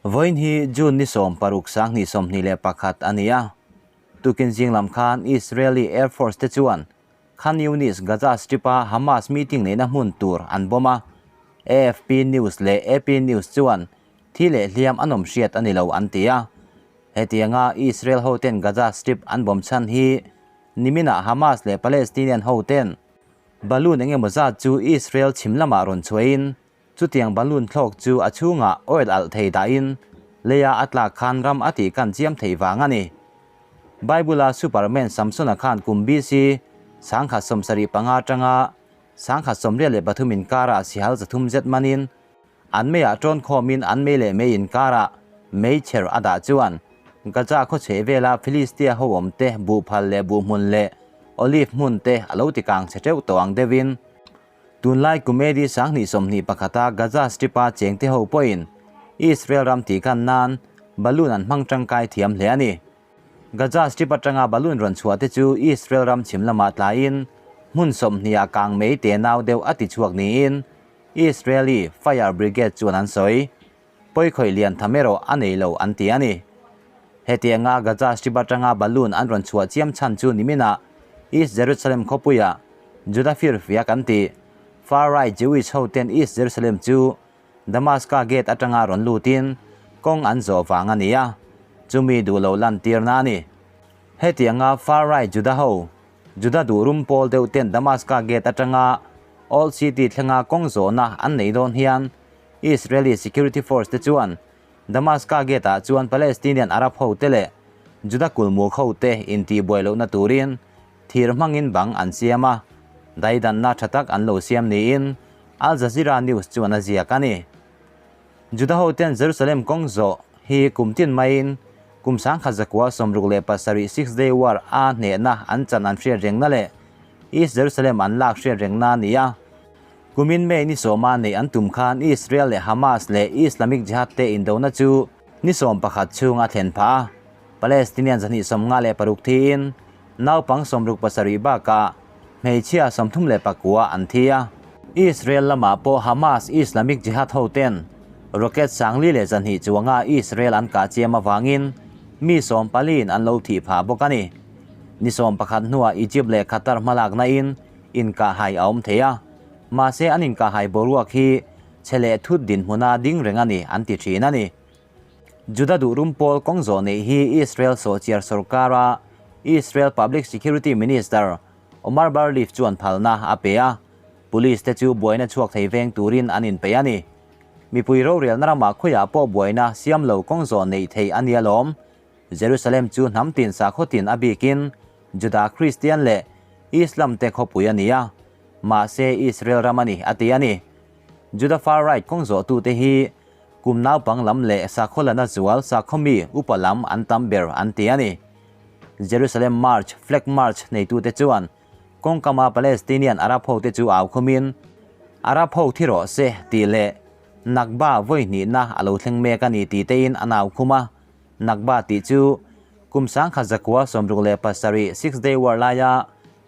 Vawiin hi June ni 16 2021 a ni a. Tukin zing lam khan Israeli Air Force te chuan Khan Younis, Gaza Strip-a Hamas meeting neihna hmun tur an bomb a. AFP News leh AP News chuan thi leh hliam an awm hriat a ni lo an ti a. Hetianga Israel hoten Gaza Strip an bomb chhan hi niminah Hamas leh Palestinian hoten balloon engemaw zat chu Israel chhim lamah rawn chhuahin Chutiang balloon thlawk chu a chhungah oil alh thei dahin leia a tlak khan ram a tih kan chiam theih vang a ni. Bible-a Superman Samsona khan kum BC 1075 atanga 1083 inkarah sihal 300 zet manin an meiah tawn khawmin an mei leh mei inkarah meichher a dah chuan Gaza khaw chheh vela Philistia ho awmte buhphal leh buhhmun leh olive hmun te a lo tikang chhe teuh tawh ang deuhin Tunlai Kumedi 2021-a Gaza Strip-a chengte ho pawhin Israel ram tihkan nan balloon an hmang tangkai thiam hle a ni. Gaza Strip atanga balloon rawn chhuah te chu Israel ram chhim lamah tlaiin hmun 20-ah kang mei te nau deuh a tichhuak niin Israeli Fire Brigade chuan an sawi. Pawikhawih lian tham erawh a nei lo an ti a ni. Hetianga Gaza Strip atanga balloon an rawn chhuah chiam chhan chu niminah East Jerusalem khawpuiah Juda firfia kan tih Far Right Jewish ho ten East Jerusalem chu Damaska Gate atanga rawn lutin kawng an zawh vang a ni a, chumi duh lo lantirna a ni. Hetianga Far Right Juda ho, Juda duh rum pawl deuh ten Damaska Gate atanga Old City thlenga kawng zawhna an nei dawn hian Israeli Security Force te chuan Damaska Gate-ah chuan Palestinian Arab ho te leh Juda kulmuk ho te intihbuai lohna turin thir hmangin bang an siam a, daidanna tha tak an lo siam niin Al Jazeera News chuan a ziak a ni. Juda hoten Jerusalem kawng zawh hi kum tin maiin kum 1967 Six Day War a hnehna an chan an hriat rengna leh East Jerusalem an lak hriat rengna a ni a. Kumin May ni 10-a neih an tum khan Israel leh Hamas leh Islamic Jihad te indona chu ni 11 chhung a thlen phah a, Palestinian 256 thiin naupang 67 bakah hmeichhia 39 an thi a. Israel lamah pawh Hamas Islamic Jihad hoten rocket 402 chuanga Israel an kah chiam avangin mi 14-in an lo thih phah bawk a ni. Ni 11 hnuah Egypt leh Qatar hmalakna in inkahhai a awm thei a, mahse an inkahhai boruak hi chhe leh thut dinhmuna ding reng a ni an ti thin a ni. Juda duh rum pawl kawng zawh neih hi Israel sawhchiar sorkara Israel Public Security Minister Omar Bar-Lev chuan phalna a pe a, police te chu buaina chhuak thei veng turin an inpeih a ni. Mipui rorelna ramah khawiah pawh buaina siam lo kawng zawh neih theih a ni alawm. Jerusalem chu hnam tin sakhaw tin a bikin Juda Kristian leh Islam te khawpui a ni a, mahse Israel ram a ni a ti a ni. Juda far right kawng zawhtute hi kum naupang lam leh sakhaw lana zual sakhaw mi upa lam an tam ber an ti a ni. Jerusalem March, Flag March, neitute chuan kawngkama Palestinian Arab hote chu au khumin, Arab ho thi rawh se tih leh Nakba vawi hnihna a lo thleng mek a ni tih tein an au khum a. Nakba tih chu kum 1967 Six Day War laia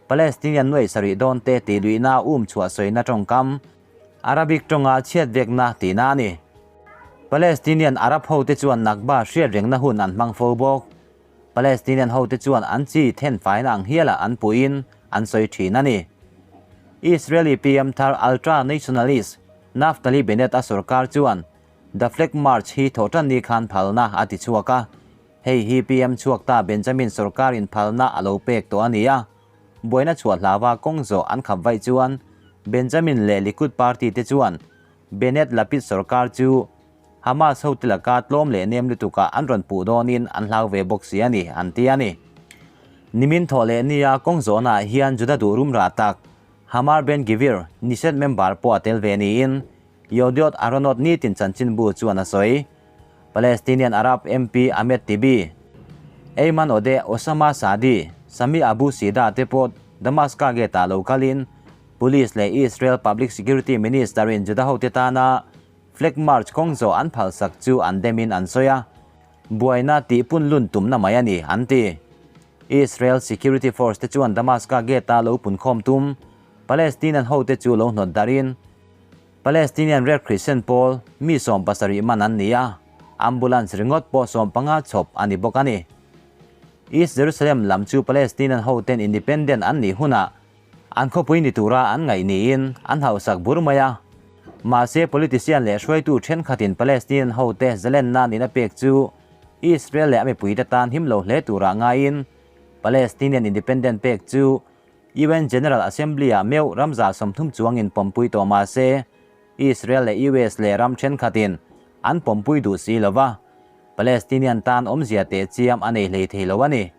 Palestinian nuaih sarih dawn te tih luihna um chhuah sawina tawngkam Arabic tawnga chhiat vekna tihna a ni. Palestinian Arab hote chuan Nakba hriat rengna hun an hmang fo bawk. Palestinian hote chuan an chi then faina ang hialah an puiin an sawi thin a ni. Israeli PM thar ultra-nationalist Naftali Bennett a sorkar chuan The Flag March hi thawhtan ni khan phalna a ti chhuak a, hei hi PM chhuak ta Benjamin sorkar in phalna a lo pek tawh a ni a. Buaina chhuah hlava kawng zawh an khap vaih chuan Benjamin leh Likud party te chuan Bennett Lapid sorkar chu Hamas ho te laka tlawm leh nem lutukah an rawn puh dawnin an hlau ve bawk si a ni, an ti a ni. Nimin thawh leh nia kawng zawhnaah hian Juda duh rum rah tak Hamar Ben Gvir, Knesset member pawh a tel ve niin Yediot Ahronoth nitin chanchinbu chuan a sawi. Palestinian Arab MP Ahmed Tibi, Ayman Odeh, Osama Saadi, Sami Abu Sida te pawh Damascus gate-ah lo kalin Police leh Israel Public Security Minister-in Juda hote tana Flag March kawng zawh an phalsak chu an demin an sawi a, buaina tih punlun tumna mai a ni, an ti. Israel Security Force te chuan Damascus gate-a lo punkhawm tum Palestinian hote chu lo hnawt darhin Palestinian Red Crescent pawl mi 70 man an ni a, Ambulance ringawt pawh 15 chhawp a ni bawk a ni. East Jerusalem lam chu Palestinian hoten independent an nih hunah an khawpui ni tura an ngaih niin an hausak bur mai a. Mahse politician leh hruaitu thenkhatin Palestinian hote zalenna nihna pek chu Israel leh a mipuite tan him lo hle turah ngaiin Palestinian independent pek chu UN General Assembly-ah meuh ramza 30 chuangin pawmpui tawh mah se Israel leh US leh ram thenkhatin an pawmpui duh si lo va, Palestinian tan awmzia teh chiam a nei hlei thei lo a ni.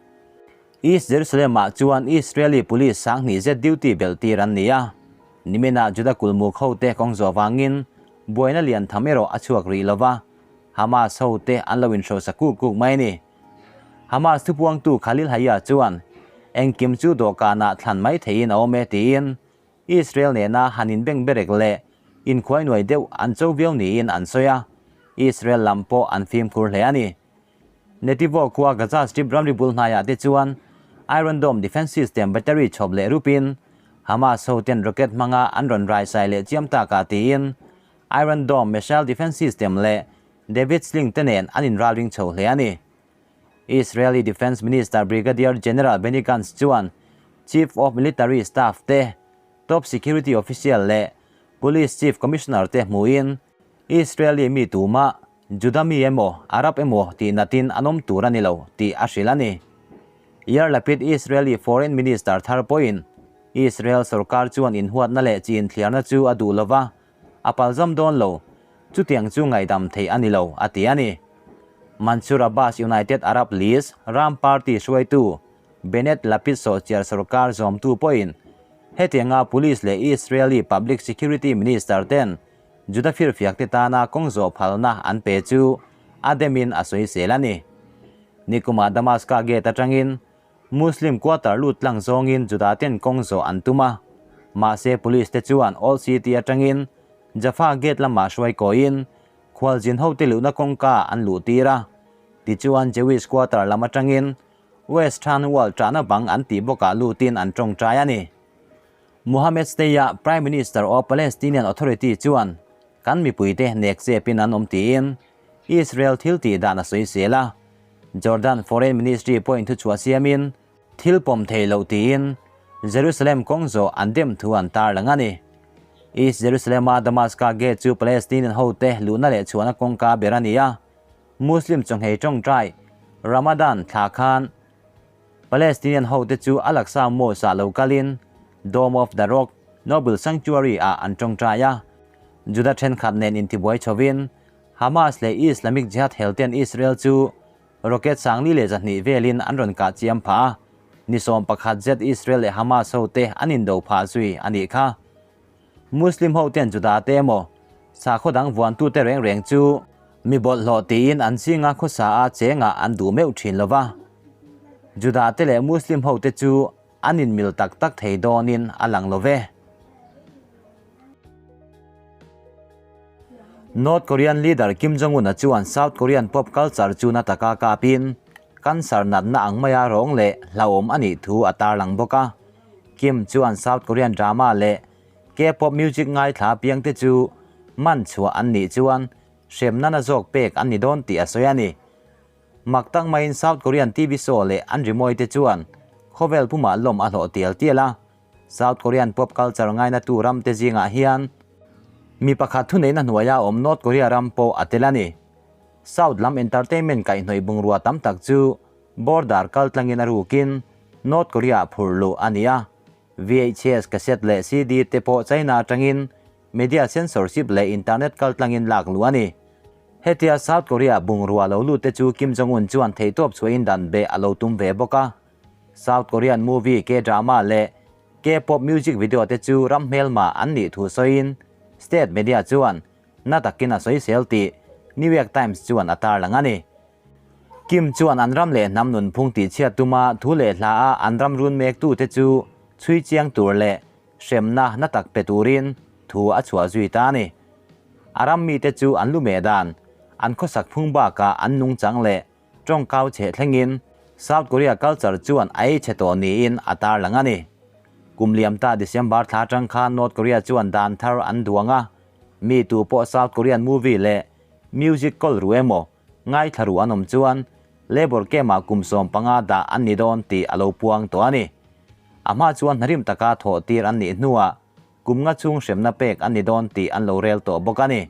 East Jerusalem-ah chuan Israeli police 2000 zet duty belh tir an ni a, niminah Juda kulmuk hote kawng zawh vangin buaina lian tham erawh a chhuak rih lo va, Hamas hote an lo inhrosa kuk kuk mai a ni. Hamas thupuangtu Khalil Hayya chuan, Engkim chu dawhkanah thlan mai theihin a awm e tiin Israel nena han inbeng berek leh inkhuai nuai deuh an cho viau niin an sawi a, Israel lam pawh an fimkhur hle a ni. Netivo khua Gaza Strip ramri bul hnaiah te chuan Iron Dome defence system battery chhawp leh rupin Hamas hoten rocket hmanga an rawn raisai leh chiam takah tiin Iron Dome missile defence system leh David Sling te nen an inralring chho hle a ni. Israeli Defence Minister Brigadier General Benny Gantz chuan Chief of Military Staff te, Top Security Official leh Police Chief Commissioner te hmuhin Israeli mi tumah Juda mi emaw Arab emaw tih natin an awm tur a ni lo tih a hrilh a ni. Yair Lapid Israeli Foreign Minister thar pawhin Israel sorkar chuan inhuatna leh chi inthliarna chu a duh lova, a palzam dawn lo, chutiang chu ngaihdam theih a ni lo, a ti a ni. Mansour Abbas United Arab List ram party hruaitu Bennett Lapid sawhchiar sorkar zawmtu pawhin hetianga police leh Israeli Public Security Minister ten Juda firfiakte tana kawng zawh phalna an pe chu a demin a sawisel a ni. Nikumah Damaska gate atangin Muslim quarter lut tlang zawngin Juda ten kawng zawh an tum a, mahse police te chuan Old City atangin Jaffa gate lamah hruai kawiin khualzin hote luhna kawngka an luh tir a, tichuan Jewish quarter lam atangin West Hand Wall tahna bang an tih bawkah lutin an tawngtai a ni. Mohammed Shtayyeh, Prime Minister of Palestinian Authority chuan kan mipuite nek chepin an awm tiin Israel thil tih dan a sawisel a, Jordan Foreign Ministry pawhin thuchhuah siamin thil pawm thei loh tiin Jerusalem kawng zawh an dem thu an tarlang a ni. East Jerusalem-a Damascus Gate chu Palestinian hote luhna leh chhuahna kawngka ber a ni a, Muslim chawnghei tawngtai Ramadan thla khan Palestinian hote chu Al-Aqsa Mosque-ah lo kalin Dome of the Rock, Noble Sanctuary-ah an tawngtai a, Juda thenkhat nen intibuai chhovin Hamas leh Islamic Jihad helten Israel chu rocket 4200 velin an rawn kah chiam phah a, ni 11 zet Israel leh Hamas hote an indo phah zui a nih kha. Muslim hoten Juda te emaw sakhaw dang vuantute reng reng chu mi bawlhhlawh tiin an zinga khawsa a chengah an duh meuh thin lo va. Juda te leh Muslim hote chu an inmil tak tak thei dawnin a lang lo ve. North Korean leader Kim Jong-un-a chuan South Korean pop culture chu na taka kapin cancer natna ang maia rawng leh hlauhawm a nih thu a tarlang bawk a. Kim chuan South Korean drama leh K-pop music ngaithla piangte chu man chhuah an nih chuan hremna na zawk pek an ni dawn tih a sawi a ni. Mak tak maiin South Korean TV show leh an rimawite chuan khawvel pumah lawm a hlawh tial tial a. South Korean pop culture ngainatu ramte zingah hian mi pakhat thuneihna hnuaia awm North Korea ram pawh a tel a ni. South lam entertainment kaihhnawih bungrua tam tak chu border kaltlangin a rukin North Korea-ah phurh luh a ni a. VHS cassette leh CD te pawh China atangin media censorship leh internet kaltlangin lak luh a ni. Hetia South Korea bungrua lo lut te chu Kim Jong-un chuan theihtawp chhuahin dan beh a lo tum ve bawk a. South Korean movie K-drama leh K-pop music video te chu ram hmelma an nih thu sawiin state media chuan na takin a sawisel tih New York Times chuan a tarlang a ni. Kim chuan an ram leh hnam nunphung tihchhiat tuma thu leh hla a an ram run mektute chu chhui chiang tur leh hremna na tak pe turin thu a chhuah zui ta a ni. A ram mite chu an lu meh dan, an khawsak phung bakah an nungchang leh tawngkau chhe thlengin South Korea culture chuan a ei chhe tawh niin a tarlang a ni. Kum liam ta December thla atang khan North Korea chuan dan thar an duang a, mi tu pawh South Korean movie leh music kawl ru emaw, Ngaithla ru an awm chuan Labour camp-ah kum 15 dah an ni dawn tih a lo puang tawh a ni. A hma chuan hnarim taka thawh tir an nih hnuah kum nga chhung hremna pek an ni dawn tih an lo rel tawh bawk a ni.